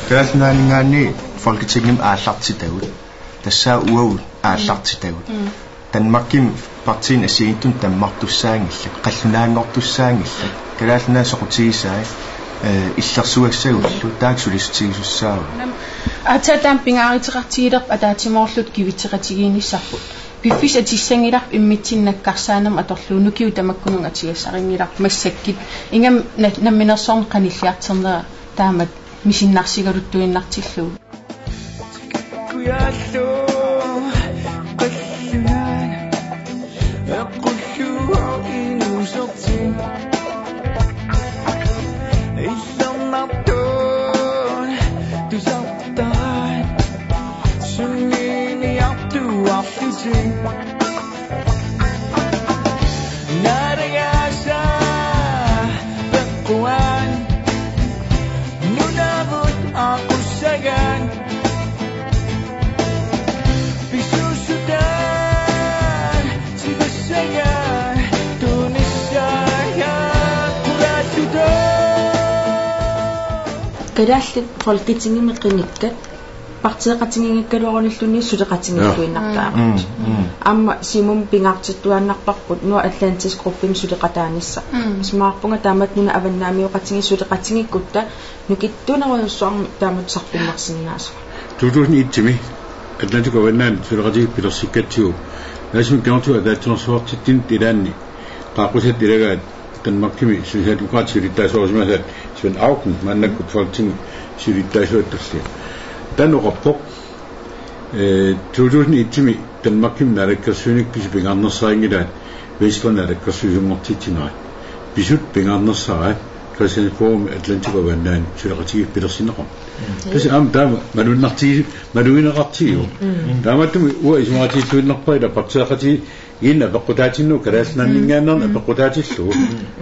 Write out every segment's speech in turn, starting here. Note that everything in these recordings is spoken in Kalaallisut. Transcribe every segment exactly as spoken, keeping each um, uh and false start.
Kalaallit Nunaanninngaanniit Folketingimi aallartitagut. Tassa uagut aallartitagut. Mm. Danmarkimi partiini assigiinngitsunik tammartussaanngillat, qallunaanngortussaanngillat. Kalaallit Nunaat soqutigisai, eh, illersugassagullu, taakku sulissutigisussaavugut. Aatsaat taama pingaaruteqartigilerput ataatsimoorluta kivitseqatigiinnissarput. Piffissaq atissanngilarput immitsinnut nakkarsaanermut atorlugu, nukiup tamakkununnga atigassarinngilarput massakkut. Ingammik na-, namminersorneq qanilliartornera taamatut misinnarsigaluttuinnartillugu. Kujallu qallunaat eqqullugu inuusortin. Illernartuut tusartaat sunniiniartuarlutik. Naalagaasa peqquaat nunavut aqqussagaat. Pisuussutaat sivassagaat tunissagaat qulaalluta. Kalaallit Folketingimi qinigakka partiiqatigiinngikkaluarunilluunniit suleqatigiilluinnartaramik. Mm. Mm, mm. Aamma Siumumi pingaartittuaannarparput Nordatlantisk Gruppemi suleqataanissaq. Mm. Isumaqarpunga taamatut nunat avannaamioqatigiit suleqatigiikkutta nukittunerujussuarmik taamatut saqqummersinnaasugut. To tusind et-imi Atlantikup Avannaani suleqatigiit pilersikkatsigu, naasumik kiortup ataatsimeersuartitsinut ilaanni qaaqqusatta ilagaat Danmarkimi Socialdemokraatit siulittaasuusimasaat Svend Auken maannakkut Folketingimi siulittaasuat tullia. Taanna oqarpoq, eh, to tusind et-imi Danmarkimi naalakkersuinikkut pisut pingaarnersarinngilaat Venstre naalakkersuisunngortitsinerat. Pisut pingaarnersaraat Christiansborgimi Atlantikup Avannaani suleqatigiit pilersinneqarput. Mm. Tassa aamma taama malunnartigi-, malugineqartigivoq. Mm. Taamaattumik uanga isumaqatigiilluinnarpara ila partiiqatigiinneq apeqqutaatinnagu, Kalaallit Nunaanninngaanneerneq apeqqutaatillugu. Mm.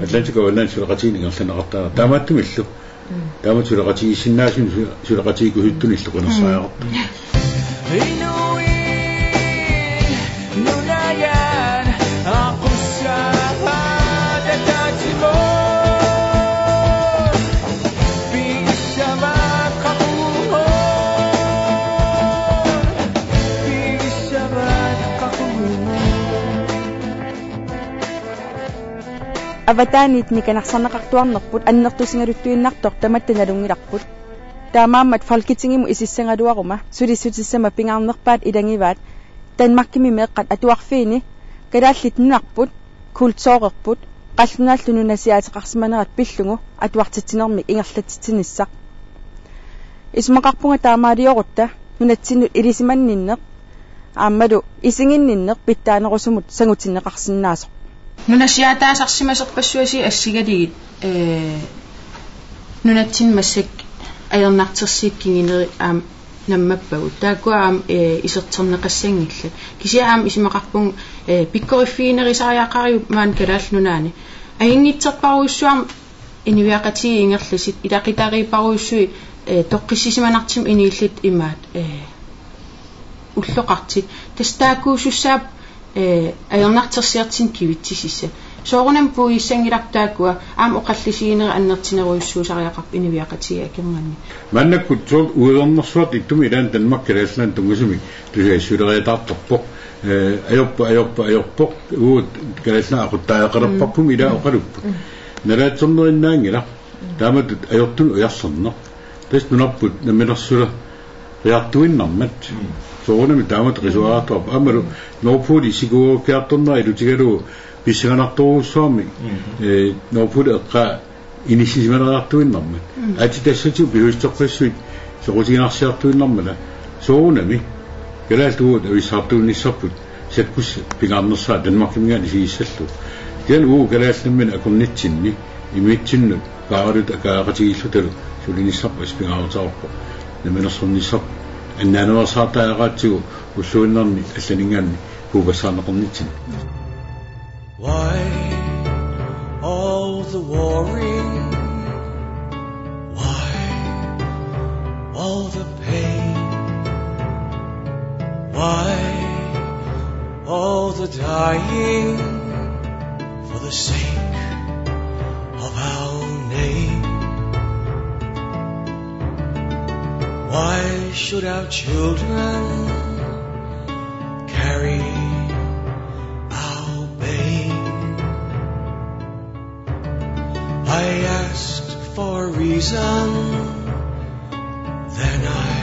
Atlantikup Avannaani suleqatigiinneq ingerlanneqartariaqartoq. Taamaattumillu. Mm. Taama suleqatigiissinnaasunik su-, suleqatigiikkusuttunillu qinersisariaqartoq. Inuit nunagaat aqqussaat ataatsimut. Pissavaat qaqugu. Pissavaat qaqugu. Avataaniit nikanarsarneqartuarnerput annertusigaluttuinnartoq tamatta nalunngilarput. Taamaammat Folketingimut isissagaluaruma sulissutissama pingaarnerpaat ilagivaat Danmarkimi meeqqat atuarfiini Kalaallit Nunarput, kulturerput, qallunaallu nunasiaateqarsimanerat pillugu atuartitsinermik ingerlatsitsinissaq. Isumaqarpunga taamaaliorutta nunatsinnut ilisimanninneq aammalu isiginninneq pitsaanerusumut sangutinneqarsinnaasoq. Nunasiaataasarsimasorpassuarnik assigalugit, ee, nunatsinni massakkut ajornartorsiut kingunerit aamma nammappagut. Taakkua aamma, ee, isertorneqassanngillat. Kisianni aamma isumaqarpunga, ee, pikkoriffiginerusariaqarigut maani Kalaallit Nunaanni. Ajunngitsorparujussuarmik inuiaqatigiit ingerlasut, ilaqutariipparujussuit, ee, toqqissisimanartumik inuilluta imaat, ee, ulloqartut. Tassa taakkuusussaapput, ee, ajornartorsiortinik kivitsisissat. Soorunami puigussanngilarput taakkua, aamma oqallisiginerit annertunerujussuusariaqarput inuiaqatigiit akornanni. Maannakkut soorlu uivernersuartut ittumik ilaanni Danmark Kalaallit Nunaannut tunngasumik tusagassiuuleriataartarpoq. Ee, ajorpoq, ajorpoq, ajorpoq. Uagut Kalaallit Nunaat aquttariaqalerparput ilaa oqalupput. Nalaatsornerinnaanngilaq. Taamatut ajortunut ujarlerneq. Tassa nunarput namminersuleriartuinnarmat. Mm. Soorunami taamatut qisuariartuarpoq. Aammalu Nordpol isikuuakkiartornera ilutigalugu pissanganartorujussuarmik. Mm. Ee, Nordpol eqqaa inissisimaleriartuinnarmat. Mm. Aatsitassatigut pisuussuteqqissuit soqutiginarsiartuinnarmata. Soorunami kalaallit uagut avissaartuunnissarput sakkussat pingaarnersaat Danmarkiminngaanniit isigissallugu. Kisianni uagut kalaallit namminneq akornatsinni immitsinnut paaralutut akaaseqatigiillutalu sulinissarput assut pingaaruteqarpoq. Namminersornissarput annaaneersaartariaqartigu ulluinnarni allaninngaanniit puupassaarneqarnitsinni. Why all the worry? Why all the pain? Why all the dying for the sake of our name? Why should our children carry our pain? I asked for a reason, then I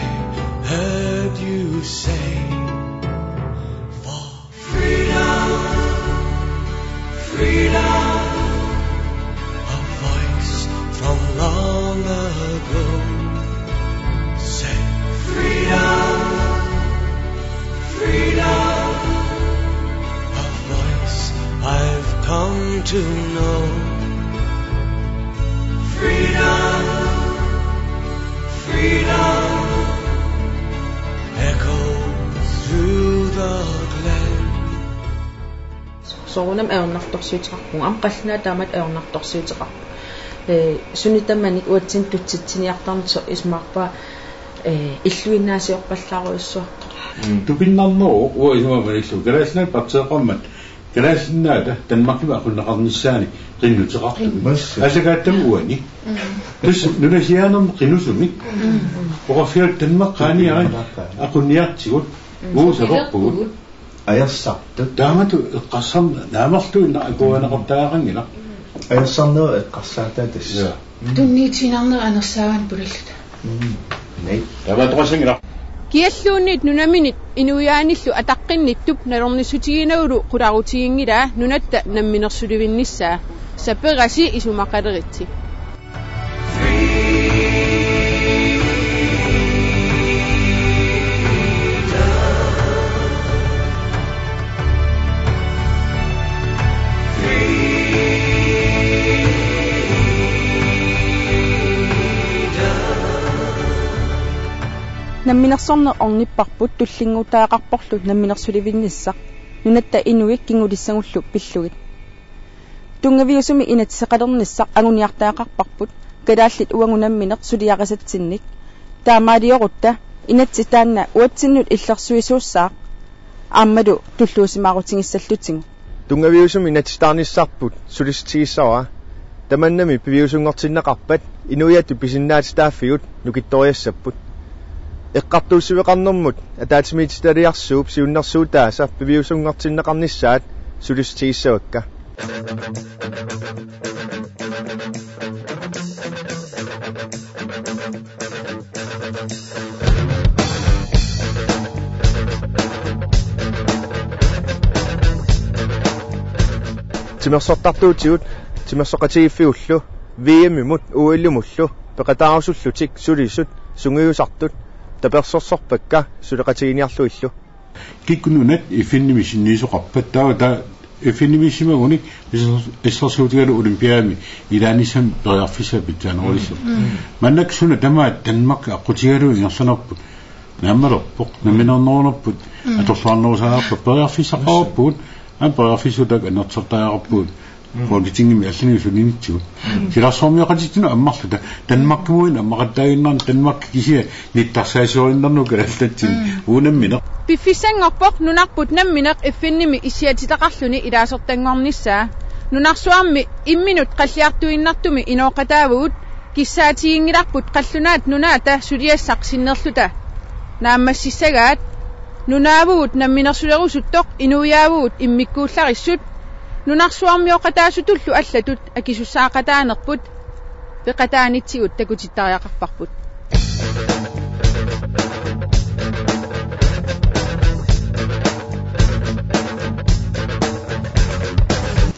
heard you say, for freedom, freedom, a voice from long ago said, freedom, freedom, a voice I've come to know. Freedom, freedom, echoes through the glen. Soorunami ajornartorsiuteqarpugut, aamma qallunaat taamatut ajornartorsiuteqarput. Ee, suni tamanik uatsinnut tutsitsiniartarneq isumaqarpunga, ee, illuinnaasiorpallaarujussuartoq. Mm. Tupinnarneruvoq uanga isumaga malillugu. Kalaallit Nunaat partiiqarmat, kalaallit nunaata Danmarkimut aqunneqarnissaannik qinnuteqartumik. Massa. Aallakaatitami uani. Mm. Tassa nunasiaanermi qinnusumik. Mm. Oqarfigalugu Danmark qaaniarit aqunniartigut. Mm. Uagut saperpugut. Ajorsartut. Taamatut eqqarsarneq naamerluinnaq akuerineqartariaqanngilaq. Ajorsarnerup eqqarsaataa tassa. Ja. Tunniutiinnarnerit anersaavanik pulalluta. Mm. Nei. Taamaattoqassanngilaq. Kialluunniit nunaminit inuiaanillu ataqqinniittup nalornissutiginagu qularutigingilaa nunatta namminersulivinnissaa. Saperasi isumaqaleritsi. Namminersorneq ornipparput tullinnguuttariaqarporlu namminersulivinnissaq, nunatta inuit kingulissagullu pillugit. Tunngaviusumik inatsiseqalernissaq anguniartariaqarparput kalaallit uagut nammineq suliarisatsinnik. Taamaaliorutta inatsit taanna uatsinnut illersuisuussaaq aammalu tulluusimaarutigissallugu. Tunngaviusumik inatsisitaarnissarput sulissutigissavara. Tamannami piviusunngortinneqarpat inuiattut pisinnaatitaaffigut nukittoriassapput. Eqqartuussiveqarnermut ataatsimiititaliarsuup siunnersuutaasa piviusunngortinneqarnissaat sulissutigissavakka. Timersortartuutigut timersoqatigiiffigullu V M-imut O L-imullu peqataarusullutik sulisut sungiusartut tapersersorpakka suleqatiginiarlugillu. Kikkut nunat F N-imi sinniisoqarpat, taava taava F N-imiissimagunik asser-, assersuutigalugu olympiademi ilaanissami periarfissaa pitsaanerulissaq. Mm. Maannakkut suna tamaat Danmark aqqutigalugu ingerlanerput naammalerpoq, namminernerunerput, mm, atorluarnerusariaqarpoq, periarfissaqarpugut, aamma periarfissuutaakka annertusartariaqarpugut. Mm. Folketingimi allanigu sulinitsigut. Mm. Silarsuarmioqatitsinnut ammarluta. Danmarkimuin ammaqattaaginnarni, Danmark kisiat nittarsaasiorinnarnut kalaallatsinni. Mm. Uagut nammineq. Piffissanngorpoq nunarput nammineq F N-imi issiatitaqarluni ilaasortanngornissaa. Nunarsuarmi imminut qalliartuinnartumi inooqataavugut, kissaatiginngilarput qallunaat nunaata suliassaq sinnerluta. Naammassissagaat: nunaavugut namminersulerusuttoq, inuiaavugut immikkuullarissut. Nunarsuarmioqataasutullu allatut akisussaaqataanerput peqataanitsigut takutittariaqarparput.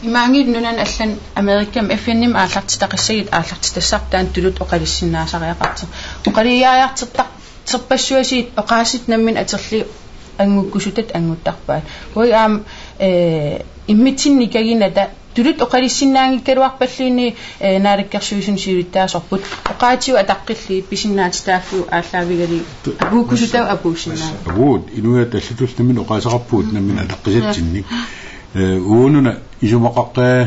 Imaanngilaq nunani allani Amerikami F N-imi aallartitaqassagit aallartitassarput taanna tuluttut oqalussinnaasariaqartoq. Oqalugiariartortar- terpassuasiit oqaasii namminneq atorlugit anngukkusutaat annguttarpaat. Uagut aamma, eh, immitsinnut nikaginata tuluttut oqalussinnaanngikkaluarpalluunniit, eh, Naalakkersuisuni siulittaasorput. Oqaatsigut ataqqillugit pisinnaatitaaffigut aallaavigalugit apuukkusutagut apuussinnaavugut. Avuut, inuiaat allatullu namminneq oqaaseqarpugut namminneq ataqqisatsinnik. Eh, uununa isumaqaqqaa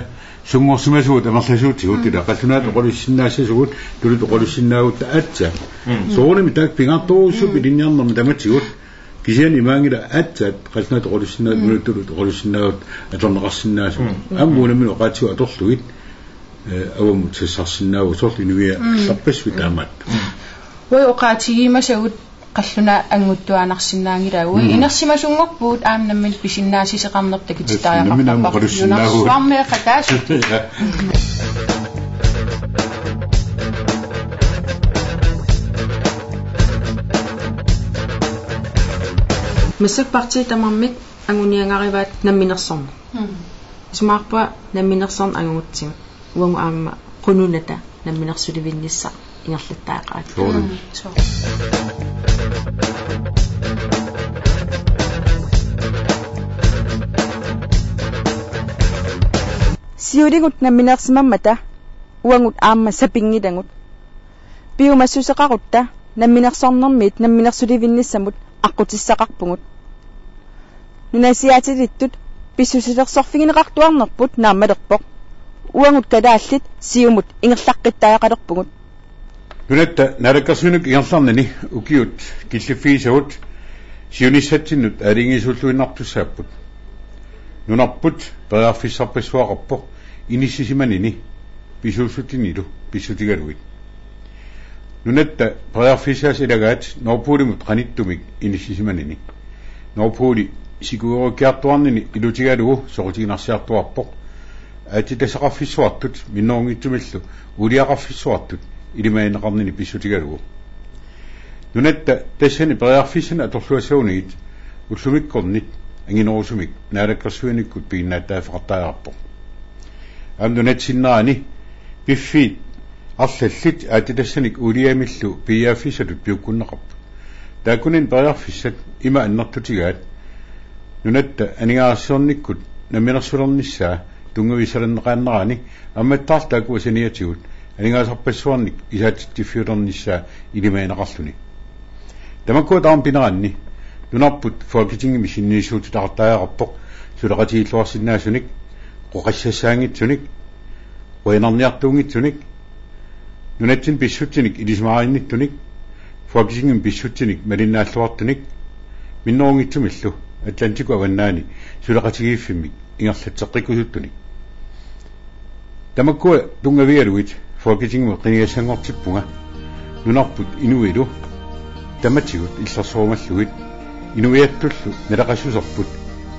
sunngorsimasugut amerlasuutigut, mm, ila qallunaatut oqalussinnaassasugut, tuluttut oqalussinnaagutta aatsaat. Mm. Soorunami taakku pingaartorujussuupput, mm, ilinniarnermi tamatigut. Kisianni imaanngilaq aatsaat qallunaatut oqalussinnaagutta, mm, nunatut oqalussinnaagutta atorneqarsinnaasugut. Mm. Aamma uagut namminneq oqaatsigut atorlugit, eh, avammut sassarsinnaavugut, soorlu inuiaat, mm, allarpassuit, mm, taamaat. Mm. Uagut oqaatigiumasagut qallunaat annguttuaannarsinnaanngillat. Uagut Mm. inersimasunngorpugut aamma nammineq pisinnaassaqarneq takutittariaqarparput. Nammineq aamma oqalussinnaavoq. Nunarsuarmi qataas. Ja. Massakkut partiit tamarmik anguniagarivaat namminersorneq. Mm. Isumaqarpunga namminersorneq angugutsigu. Uagut aamma qununata namminersulivinnissaq ingerlattariaqarpugut. Sooq. Mm, sooq. Siuligut namminersimammata uagut aamma sapinngilagut. Piumassuseqarutta namminersornermiit namminersulivinnissamut aqqutissaqarpugut. Nunasiaatilittut pissusilersorfigineqartuarnerput naammalerpoq. Uagut kalaallit siumut ingerlaqqittariaqalerpugut. Nunatta naalakkersuinikkut ingerlanani ukiut killiffigisagut siunissatsinnut aalajangiisulluinnartussaapput. Nunarput periarfissarpassuaqarpoq inissisimanini pisuussutsinilu pissutigalugit. Nunatta periarfissaasa ilagaat Nordpolimut qanittumik inissisimanini. Nord Poli sikuerukkiartuarnini ilutigalugu soqutiginarsiartuaarpoq. Aatsitassaqarfissuartut minnerunngitsumillu uuliaqarfissuartut ilimagineqarnini pissutigalugu. Nunatta tassani periarfissanik atorluassagunigit ullumikkornit anginerusumik naalakkersuinikkut piginnaattaaffeqartariaqarpoq. Aamma nunatsinnerani piffiit arlallit aatsitassanik uuliamillu piiaaffissatut piukkunneqarput. Taakkunani periarfissat ima annertutigaat: nunatta aningaasarsiornikkut namminersulernissaa tunngavissalerneqaannarani ammattaarlu taakkua saniatigut aningaasarpassuarnik isaatitsiffiulernissaa ilimagineqarluni. Tamakkua tamarmik pineranni nunarput Folketingimi sinniisuutitaqartariaqarpoq suleqatigiilluarsinnaasunik, oqassassaanngitsunik, qujanarniartuunngitsunik, nunatsinni pissutsinik ilisimaarinnittunik, Folketingimi pissutsinik malinnaalluartunik, minnerunngitsumillu Atlantikup avannaani suleqatigiiffimmik ingerlatseqqikkusuttunik. Tamakkua tunngavigalugit Folketingimut qinigassanngortippunga nunarput inuilu tamatigut illersorumallugit, inuiattullu naleqassuserput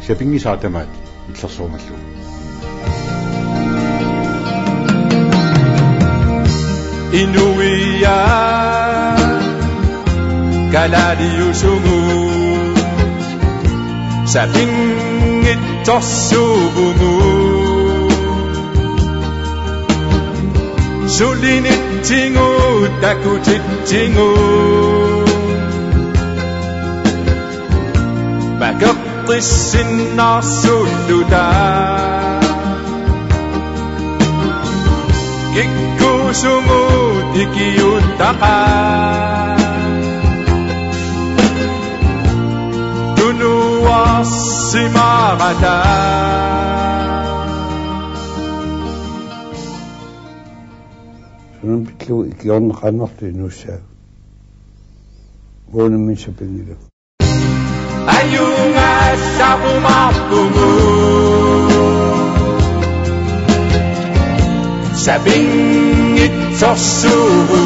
sapinngisaq tamaat illersorumallugu. Inuiaat kalaaliusugut sapinngitsorsuuvugut. Sulinitsigut takutitsigut makeqqissinnaarsuulluta. Kikkuusugut ikiuuttaqaat tunuarsimaarata. Sunaana pillugu ikiorneqaannartut inuussaagut. Uunimmi sapinngilagut. Ajugaassarumaarpugut sapinngitsorsuuvugut.